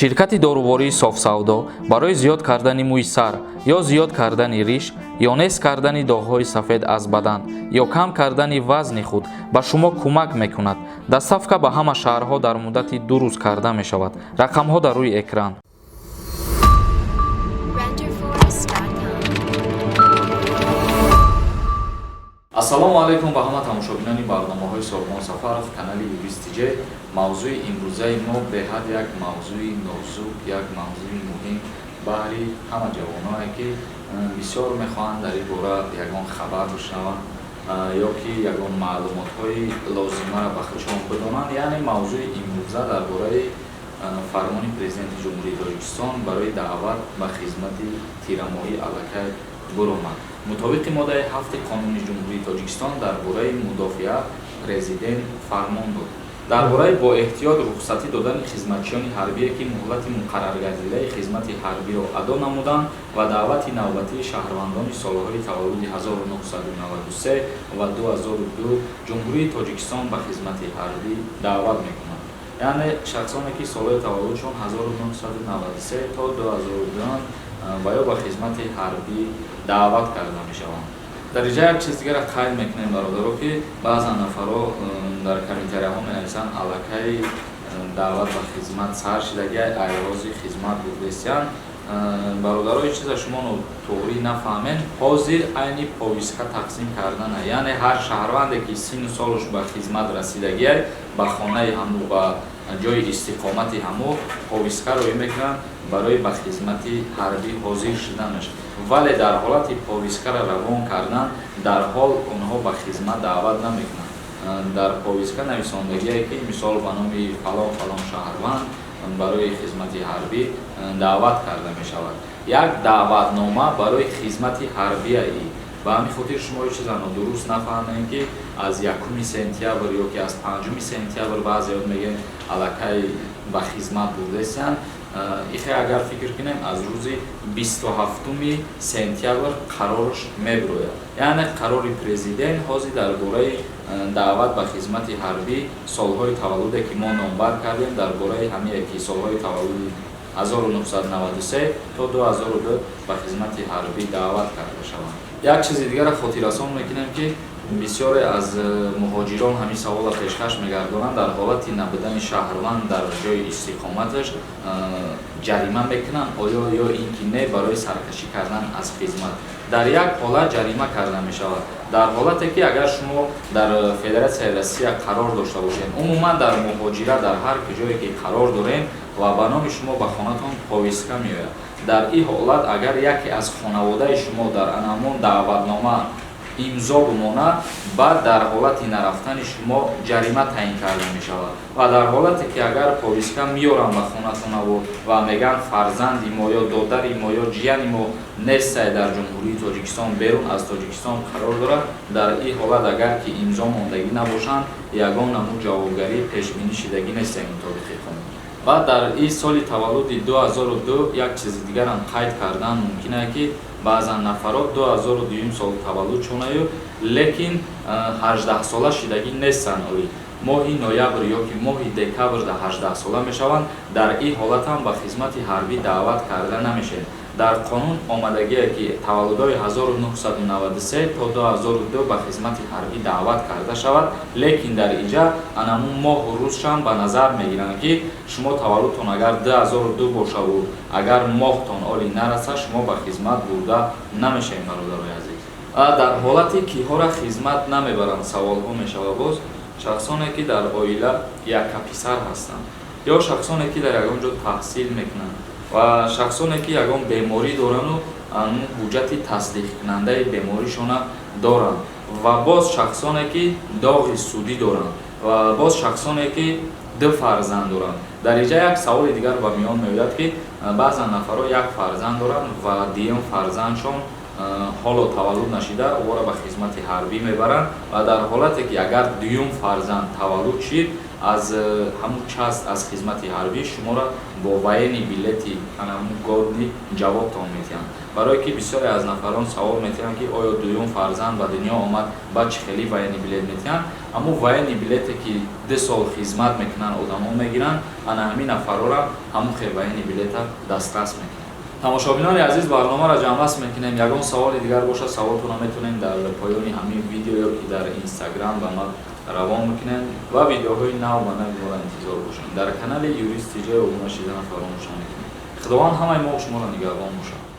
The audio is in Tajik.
Ширкати дорувории Софсавдо барои зиёд кардани мӯи сар ё зиёд кардани риш ё нест кардани доғҳои сафед аз бадан ё кам кардани вазни худ ба шумо кӯмак мекунад. Доставка ба ҳама шаҳрҳо дар муддати 2 рӯз карда мешавад. Рақамҳо дар рӯи экран. Renderforest.com. Ассалому алайкум ба ҳама тамошобинони барномаҳои Собон Сафаров, канали Юрист ТЖ. Мавзӯи имрӯзаи мо беҳад як мавзӯи нозук, як мавзӯи муҳим баҳри ҳама ҷавононе, ки бисёр мехоҳанд дар ин бора ягон хабар бишнаванд ё ки ягон маълумотҳои лозимаро ба худшон бидонанд. Яъне мавзӯи имрӯза дар бораи фармони Президенти Ҷумҳурии Тоҷикистон барои даъват ба хизмати тирамоҳӣ аллакай буромад. Мутобиқи моддаи 7-и Қонуни Ҷумҳурии Тоҷикистон дар бораи мудофиа Президент фармон дод дар бораи бо эҳтиёт рухсатӣ додани хизматчиёни ҳарбие, ки муҳлати муқарраргардидаи хизмати ҳарбиро адо намуданд, ва даъвати навбатии шаҳрвандони солҳои таваллуди 1993 ва 2002 Ҷумҳурии Тоҷикистон ба хизмати ҳарбӣ даъват мекунанд. Яъне шахсоне, ки солҳои таваллудшон 1993 то 2002 ва ё ба хизмати ҳарбӣ даъват карда мешаванд. Дар инҷа як чиз дигарро қайд мекунем, бародаро, ки баъзан нафарҳо дар комментарияҳо менависанд, аллакай даъват ба хизмат сар шидагиай, айрози хизмат бурдестиянд. Бародаро, ин чиза шумо тоғрӣ нафаҳмед. Ҳозир айни повестка тақсим кардана, яъне ҳар шаҳрванде, ки синну солаш ба хизмат расидагиай, ба хонаи ҳаму, ба ҷои истиқомати ҳаму повестка роӣ мекунанд барои ба хизмати ҳарбӣ ҳозир шуданаш. Вале дар ҳолати повесткаро равон кардан дар ҳол онҳо ба хизмат даъват намекунанд. Дар повестка нависондагие, ки мисол ба номи фалон фалон шаҳрванд барои хизмати ҳарбӣ даъват карда мешавад, як даъватнома барои хизмати ҳарбияи. Ба ҳамин хотир шумо ҳеҷ чиза нодуруст нафаҳмем, ки аз 1 сентябр ё ки аз 5 сентябр баъзеҳо мегӯянд, аллакай ба хизмат бурдесиянд. Ихе агар фикр кунем, аз рӯзи 27 сентябр қарорш мебирояд, яъне қарори Президент ҳозир дар бораи даъват ба хизмати ҳарбӣ, солҳои таваллуде, ки мо номбар кардем, дар бораи ҳамие, ки солҳои таваллуди 1993 то 2002 ба хизмати ҳарбӣ даъват карда шаванд. Як чизи дигарро хотиррасон мекунем, ки бисёре аз муҳоҷирон ҳамин саволро пешкаш мегардонанд: дар ҳолати набудани шаҳрванд дар ҷои истиқоматаш ҷарима мекунанд оё ё ин ки не барои саркашӣ кардан аз хизмат? Дар як ҳолат ҷарима карда мешавад: дар ҳолате ки агар шумо дар Федератсияи Россия қарор дошта бошед, умуман дар муҳоҷират, дар ҳар куҷое ки қарор дорем ва ба номи шумо ба хонатон повестка меояд, дар ин ҳолат агар яке аз хонаводаи шумо дар анамон даъватнома имзо бимонад, баъд дар ҳолати нарафтани шумо ҷарима таъин карда мешавад. Ва дар ҳолате ки агар повестка меоранд ба хонатонаву ва мегӯянд, фарзанди мо ё додари мо ё ҷияни мо нестай дар Ҷумҳурии Тоҷикистон, берун аз Тоҷикистон қарор дорад, дар ин ҳолат агар ки имзо мондагӣ набошанд, ягон намуд ҷавобгарӣ пешбинӣ шидагӣ нестае мутобиқи қонун. Баъд дар ин соли таваллуди 2002 як чизи дигарам қайд кардан мумкин аст, ки баъзан нафарот 2002 сол таваллуд шонаю, лекин 18-сола шидагӣ нестанд, ои моҳи ноябр ё ки моҳи декабр дар 18-сола мешаванд, дар ин ҳолат ҳам ба хизмати ҳарбӣ даъват карда намешаванд. Дар қонун омадагие, ки таваллудҳои 1993 то 2002 ба хизмати ҳарбӣ даъват карда шавад, лекин дар инҷа анамун моҳу рӯзшам ба назар мегиранд, ки шумо таваллудтон агар 2002 бошаву агар моҳтон оли нараса, шумо ба хизмат бурда намешавед. Бародарои азиз, дар ҳолати киҳоро хизмат намебаранд, саволҳо мешавад. Боз шахсоне, ки дар оила яккаписар ҳастанд, ё шахсоне, ки дар ягон ҷо таҳсил мекунанд, ва шахсоне, ки ягон беморӣ дорану ҳуҷҷати тасдиқкунандаи беморишона доранд, ва боз шахсоне, ки доғи судӣ доранд, ва боз шахсоне, ки ду фарзанд доранд. Дар инҷа як саволи дигар ба миён меояд, ки баъзан нафарҳо як фарзанд доранд ва дуюм фарзандшон ҳоло таваллуд нашида, ӯро ба хизмати ҳарбӣ мебаранд. Ва дар ҳолате ки агар дуюм фарзанд таваллуд шид Аз ҳамун часть, аз хизмати ҳарбӣ шуморо бо военный билети ҳамун годный ҷавобтон метиҳанд. Барое ки бисёре аз нафарон савол метиҳанд, ки оё дуюм фарзанд ба дунё омад, баъд чӣ хели военный билет метиҳанд? Ҳамун военный билете, ки 2 сол хизмат мекунанд, одамо мегиранд, ана ҳамин нафарора ҳамун хел военный билета дастрас мекунанд. Тамошобинони азиз, барномаро ҷамъбаст мекунем. Ягон саволи дигар бошад, саволтонро метавонем дар поёни ҳамин видео ё ки дар Инстаграм ба ман равон мекунем ва видеоҳои нав ба нави моро интизор бошем. Дар канали Юрист Тиҷай обуна шидана фаромӯш намекунем. Худованд ҳамаи мо шуморо нигаҳбон бошад.